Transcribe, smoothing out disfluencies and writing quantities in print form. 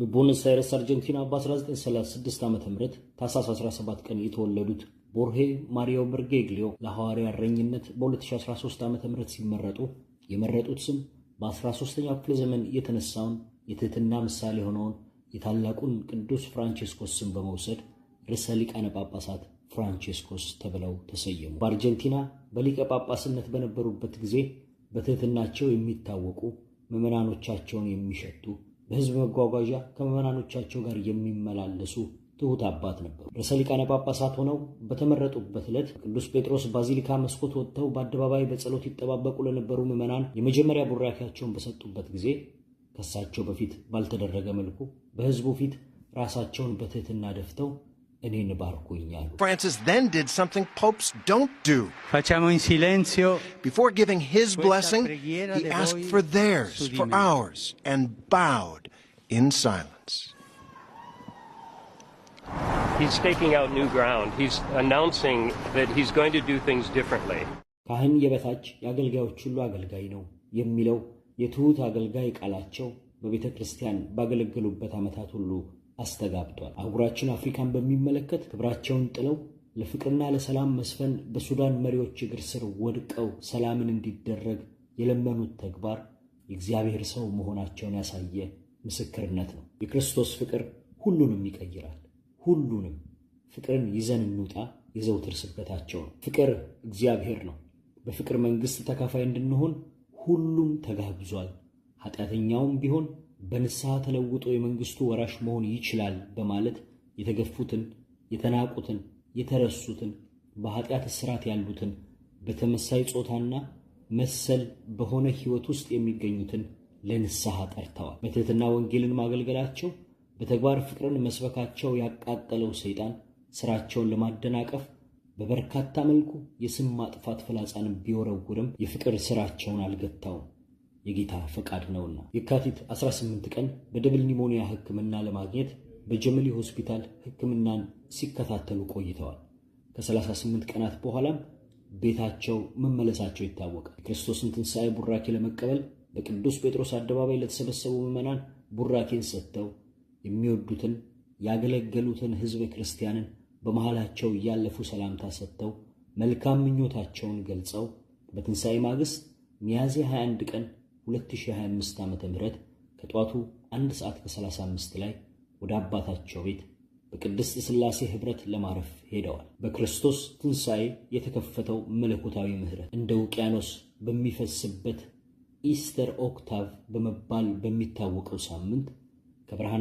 በቦነስ አይረስ አርጀንቲና በ1936 ዓ ም ታህሳስ 17 ቀን የተወለዱት ቦርሄ ማሪዮ በርጌግሊዮ ለሐዋርያ እረኝነት በ2013 ዓ ም ሲመረጡ የመረጡት ስም በ13ኛው ክፍለ ዘመን የተነሳውን የትህትና ምሳሌ የሆነውን የታላቁን ቅዱስ ፍራንቼስኮስ ስም በመውሰድ ርዕሰ ሊቃነ ጳጳሳት ፍራንቼስኮስ ተብለው ተሰየሙ። በአርጀንቲና በሊቀ ጳጳስነት በነበሩበት ጊዜ በትህትናቸው የሚታወቁ፣ ምዕመናኖቻቸውን የሚሸቱ፣ በሕዝብ መጓጓዣ ከምዕመናኖቻቸው ጋር የሚመላለሱ ትሑት አባት ነበሩ። ርዕሰ ሊቃነ ጳጳሳት ሆነው በተመረጡበት ዕለት ቅዱስ ጴጥሮስ ባዚሊካ መስኮት ወጥተው በአደባባይ በጸሎት ይጠባበቁ ለነበሩ ምዕመናን የመጀመሪያ ቡራኬያቸውን በሰጡበት ጊዜ ከሳቸው በፊት ባልተደረገ መልኩ በሕዝቡ ፊት ራሳቸውን በትህትና ደፍተው እኔን ባርኩኝ አሉ። Francis then did something popes don't do. Facciamo in silenzio Before giving his questa blessing, preghiera he di asked voi for theirs, su di for me. ours, and bowed in silence. He's staking out new ground. He's announcing that he's going to do things differently. ካህን የበታች የአገልጋዮች ሁሉ አገልጋይ ነው የሚለው የትሑት አገልጋይ ቃላቸው በቤተ ክርስቲያን ባገለገሉበት ዓመታት ሁሉ አስተጋብቷል። አህጉራችን አፍሪካን በሚመለከት ክብራቸውን ጥለው ለፍቅርና ለሰላም መስፈን በሱዳን መሪዎች እግር ስር ወድቀው ሰላምን እንዲደረግ የለመኑት ተግባር የእግዚአብሔር ሰው መሆናቸውን ያሳየ ምስክርነት ነው። የክርስቶስ ፍቅር ሁሉንም ይቀይራል። ሁሉንም። ፍቅርን ይዘን እንውጣ የዘውትር ስብከታቸው ነው። ፍቅር እግዚአብሔር ነው። በፍቅር መንግሥት ተካፋይ እንድንሆን ሁሉም ተጋብዟል። ኃጢአተኛውም ቢሆን በንስሐ ተለውጦ የመንግሥቱ ወራሽ መሆን ይችላል በማለት የተገፉትን፣ የተናቁትን፣ የተረሱትን፣ በኃጢአት እስራት ያሉትን፣ በተመሳሳይ ጾታና መሰል በሆነ ሕይወት ውስጥ የሚገኙትን ለንስሐ ጠርተዋል። በትሕትና ወንጌልን ማገልገላቸው፣ በተግባር ፍቅርን መስበካቸው ያቃጠለው ሰይጣን ስራቸውን ለማደናቀፍ በበርካታ መልኩ የስም ማጥፋት ፍላጻን ቢወረውርም የፍቅር ስራቸውን አልገታውም፣ የጌታ ፈቃድ ነውና። የካቲት 18 ቀን በ double pneumonia ሕክምና ለማግኘት በጀመሊ ሆስፒታል ሕክምናን ሲከታተሉ ቆይተዋል። ከ38 ቀናት በኋላም ቤታቸው መመለሳቸው ይታወቃል። የክርስቶስን ትንሣኤ ቡራኬ ለመቀበል በቅዱስ ጴጥሮስ አደባባይ ለተሰበሰቡ ምዕመናን ቡራኬን ሰጥተው የሚወዱትን ያገለገሉትን ሕዝበ ክርስቲያንን በመሃላቸው እያለፉ ሰላምታ ሰጥተው መልካም ምኞታቸውን ገልጸው በትንሣኤ ማግስት ሚያዝያ 21 ቀን 2025 ዓ ም ከጠዋቱ 1 ሰዓት ከ35 ላይ ወደ አባታቸው ቤት በቅድስት ሥላሴ ኅብረት ለማረፍ ሄደዋል። በክርስቶስ ትንሣኤ የተከፈተው መለኮታዊ ምሕረት እንደ ውቅያኖስ በሚፈስበት Easter Octave በመባል በሚታወቀው ሳምንት ከብርሃን